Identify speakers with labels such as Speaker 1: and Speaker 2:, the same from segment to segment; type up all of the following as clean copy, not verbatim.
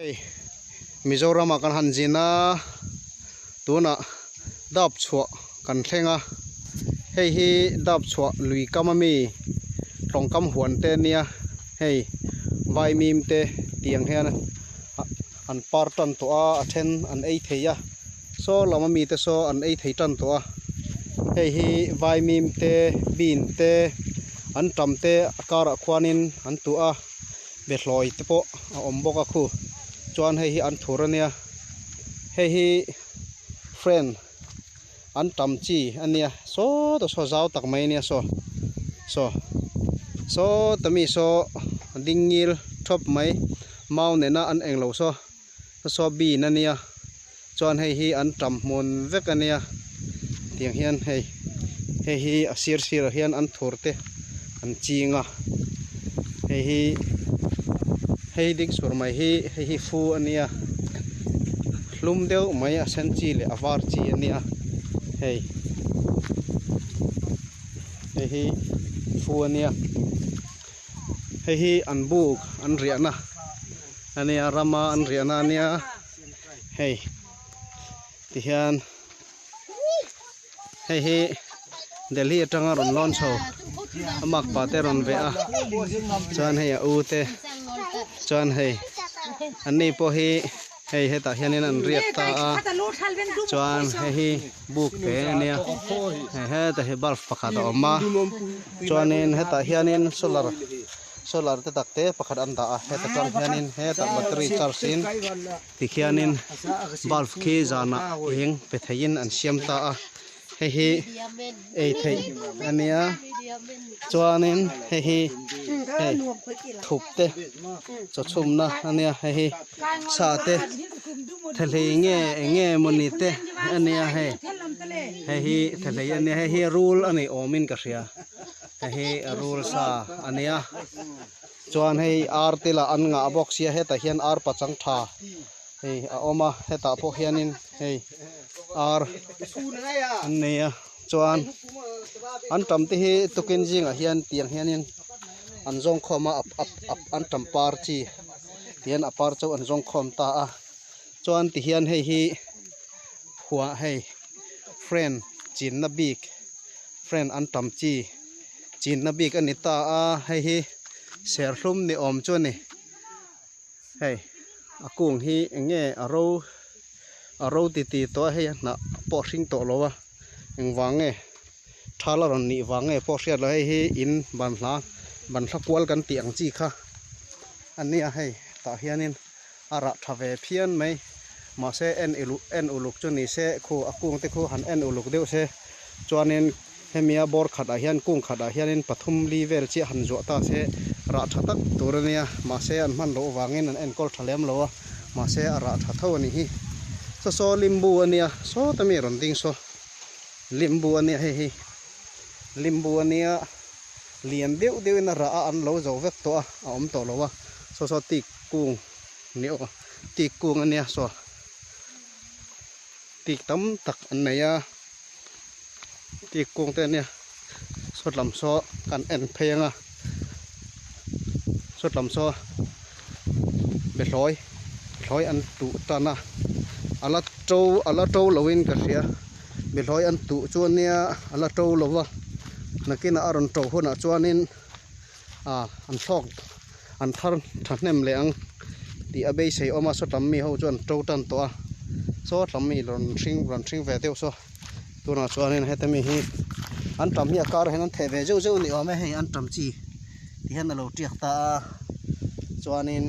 Speaker 1: Hei Mizoram ah kan han zin a tunah dap chhuah kan thleng a hei hi dap chhuah lui kam ami tawngkam huan te ania hei vaimim te tiang hian an par tan tawh a a then an ei thei a saw lam ami te saw an ei thei tan tawh a hei hi vaimim te bean te an tam te a karah khuanin an tuah a. Behlawi te pawh a awm bawk a khu chuan hei hi an thur ania hei hi friend an tam chi ania sawtah saw zau tak mai ania saw saw sawta mi saw ding ngil thawp mai mau nena an englo saw saw bean ania chuan hei hi an tam hmun vek ania tiang hian hei hei hi a sir sir ah hian an thur te an ching a hei hi hei ding sur mai hi hei hi fu ania hlum deuh mai a sen chi leh a var chi ania hei hei hi fu ania hei hi an buk an riahna ania rama an riahna ania. Hei tihian hei hi Delhi atanga rawn lawn chho a makpa te rawn veh a chuan hei a u te chuan hei an ni pawh hi hei hetah hianin an riak ta a chuan hei hi buk te ania hei hetah hi bulb pakhat a awm a chuanin hetah hianin solar. Solar te tak te pakhat an dah a heta tang hianin hetah battery charge in tikhianin bulb khi zanah eng pe theihin an siam ta a hei hi ei theih a nia chuanin hei hi hei thup te chaw chhumna a nia hei hi sa te thelhei nge eng nge mawni te a nia hei hei hi thelhei a nia hei hi rul a nih awmin ka hria. Hei hi rul sa a nia chuan hei ar te lah an ngah bawk sia hetah hian ar pachang tha hei a awm a hetah pawh hianin hei ar an nei a chuan an tam te hi tukin zingah hian tiang hianin an zawng khawm a an tam par chi tihian a par chu an zawng khawm ta a chuan tihian hei hi huah hei friend chinna bik. Friend an tam chi chinna bik a ni ta a hei hi serhlum ni awm chu a ni hei a kung hi eng nge a ro a ro ti ti tawh a hei a hnah pawh a hring tawh lo a engvang nge thal a rawn nih vang nge pawh hriat loh hei hi in banhla banhla kual kan tih ang chi kha a nia hei tah hianin a rah tha ve phian mai mahse en uluk en uluk chu ni se khu a kung te khu han en uluk deuh se chuanin hemi a bawr khat ah hian kung khat ah hianin pathum li vel chiah han zuah ta se rah tha tak tur a nia mahse an hman loh vangin an enkawl tha lem lo a mahse a rah tha tho a nih hi saw saw limbu a nia sawta mi rawn ding saw limbu a nia hei hi limbu a nia lian deuh deuhin a rah a an lo zo vek tawh a a awm tawh lo a saw saw tik kung ni aw tik kung a nia saw tik tam tak an nei a tik kung te a nia saw lam saw kan en phei ang a saw lam saw behlawi behlawi an tuh tan a a la to a la to lo in ka hria. Behlawi an tuh chu ania a la to lo va nakinah a rawn to hunah chuanin ah an thlawk an thar thahnem leh ang tih a beisei awm a saw tam mi ho chu an to tan tawh a saw tam mi rawn hring rawn hring ve deuh saw tunah chuanin heta mi hi an tam hi a karah hian an theh ve zeuh zeuh a ni awm e hei an tam chi ti hian a lo tiak ta a chuanin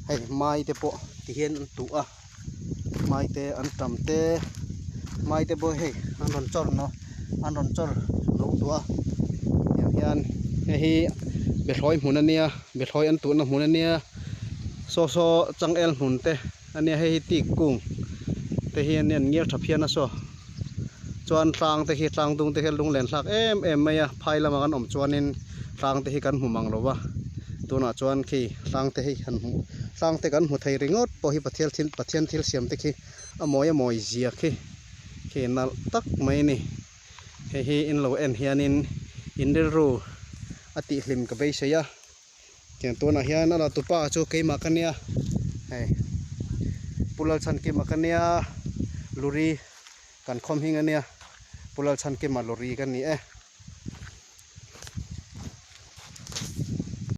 Speaker 1: hei mai te pawh ti hian an tuh a. Maite an tam te maite pawh hei an rawn chawr no an rawn chawr lo tawh a tiang hian hei hi behlawi hmun a nia behlawi an tuhna hmun a nia saw saw changel hmun te a nia hei hi teak kung te hi an ngir tha phian a saw chuan tlang te khi tlang dung te hi a lunglen hlak em em mai a phai lamah kan awm chuanin tlang te hi kan hmu mang lo va tunah chuan khi tlang te hi han hmuh tlang te kan hmu thei ringawt pawh hi Pathian thil Pathian thil siam te khi a mawi a mawi zia khi khi nalh tak mai a ni hei hi in lo en hianin in rilru a tihhlim ka beisei a. Tiang tunah hian a la tupa chu keimah ka nia. Hei Pu Lalchhankima ka nia luri kan khawm hing ania Pu Lalchhankima luri ka ni e.